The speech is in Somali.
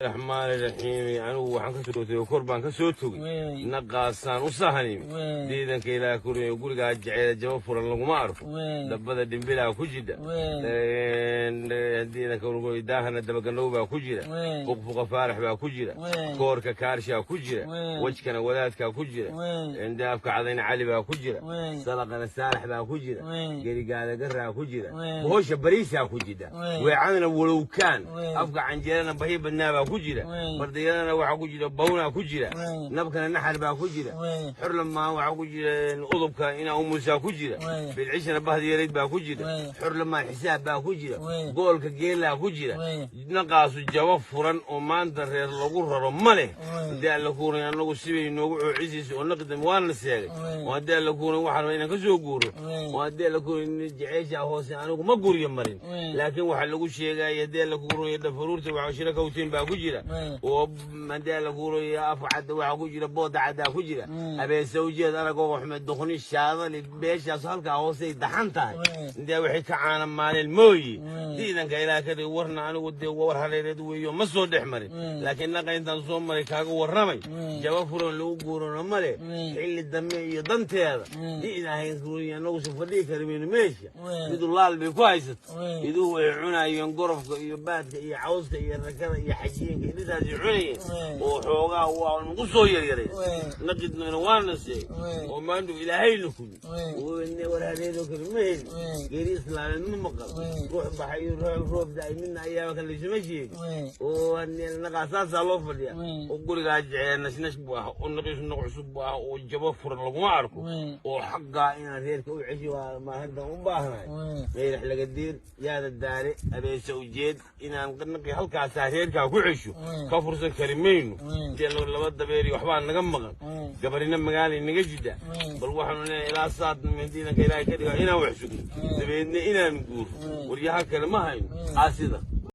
Raxmaani raxiim. Anigu waxaan ka soo tegey, kor baan ka soo togay, naqaasaan u sahanimi. Diidanka Ilaah kuriyo, gurigaa jeceela jaba furan laguma arko, dabada dhimbilaa ku jidha, diidanka daahana dabaganow baa ku jira, fuqfuqa faarax baa ku jira, koorka kaarshaa ku jira, wejkana wadaadkaa ku jira, daafka cadayna Cali baa ku jira, salaqana Saalax baa ku jira, gerigaada garaa ku jira, bohosha bariisaa ku jidha, weecadana walowkaan, afka canjeerana bahi badnaa baa ku jira, bardiyadana waxaa ku jira bawnaa ku jira, nabkana naxar baa ku jira, xurlamaan waxaa ku jira udubka inaa umusaa ku jira, bilcishana bahdi yarayd baa ku jira, xurlamaan xisaab baa ku jira, goolka geelaa ku jira. Naqaasu jabo furan oo maanta reer lagu raro ma leh. Haddii Alla kuuray, annagu sibay noogu coocisiisa oo naqdam waana seegay, oo haddii Alla kuuray waxaan rabaa inaan ka soo guuro, oo haddii Alla kuuray jeceeshaa hoose anigu ma guryo marin, laakiin waxaa lagu sheegaya haddii Alla kuuray dhafaruurta waxa shira kawtiin baa ku jira, oo haddii Alla kuuray afka cadda waxaa ku jira booda caddaa ku jira, abeesa ujeed aragoo xumed duqni shaadali beeshaas halkaa hoosey daxan tahay, intee waxay ka caana maalin mooyi. Diidanka Ilaah ka dhig warna anigu dee war hareereed weeyo, ma soo dhex marin, laakiin naqa intaan soo maray kaaga warramay. Jaba furan lagu guurano male, xilli dambe iyo danteeda diidahayn, anagu si fadhihi kari mayno meesha. Midu laal bay ku haysato, iduhu way cunayeen gorofka iyo baadka iyo cawska iyo rakada iyo xajiinka, idintaasay cunayeen oo xoogaa waa nagu soo yaryaray, naqidnana waana seegay oo maantu Ilaahayna kudi war hareedoo kale ma heli, geeri islaameed ma maqal, ruux baxay iyo ruux roob da'ay midna ayaaba kan laysuma sheegin, oo naqaasaasaa loo fadhiya, oo gurigaa jecee nashnash buu ah, oo naqiisu naq cusub buu ah, oo jabo furan laguma arko, oo xaggaa inaan reerka u ceshi waa maahantan u baahnahay. Meyrax laga diir yaada daare abeesa ujeed inaan naqi halkaasaa reerkaa ku cesho ka fursan kari mayno. Intee laba dabeer iyo waxbaa naga maqan, gabarina magaalay naga jidha. Bal waxaanu leeyahay ilaa saad diidanka Ilaahay ka dhigaa inaan wax sugno, dabeedna inaan guuro, waryaha kale ma hayno asida.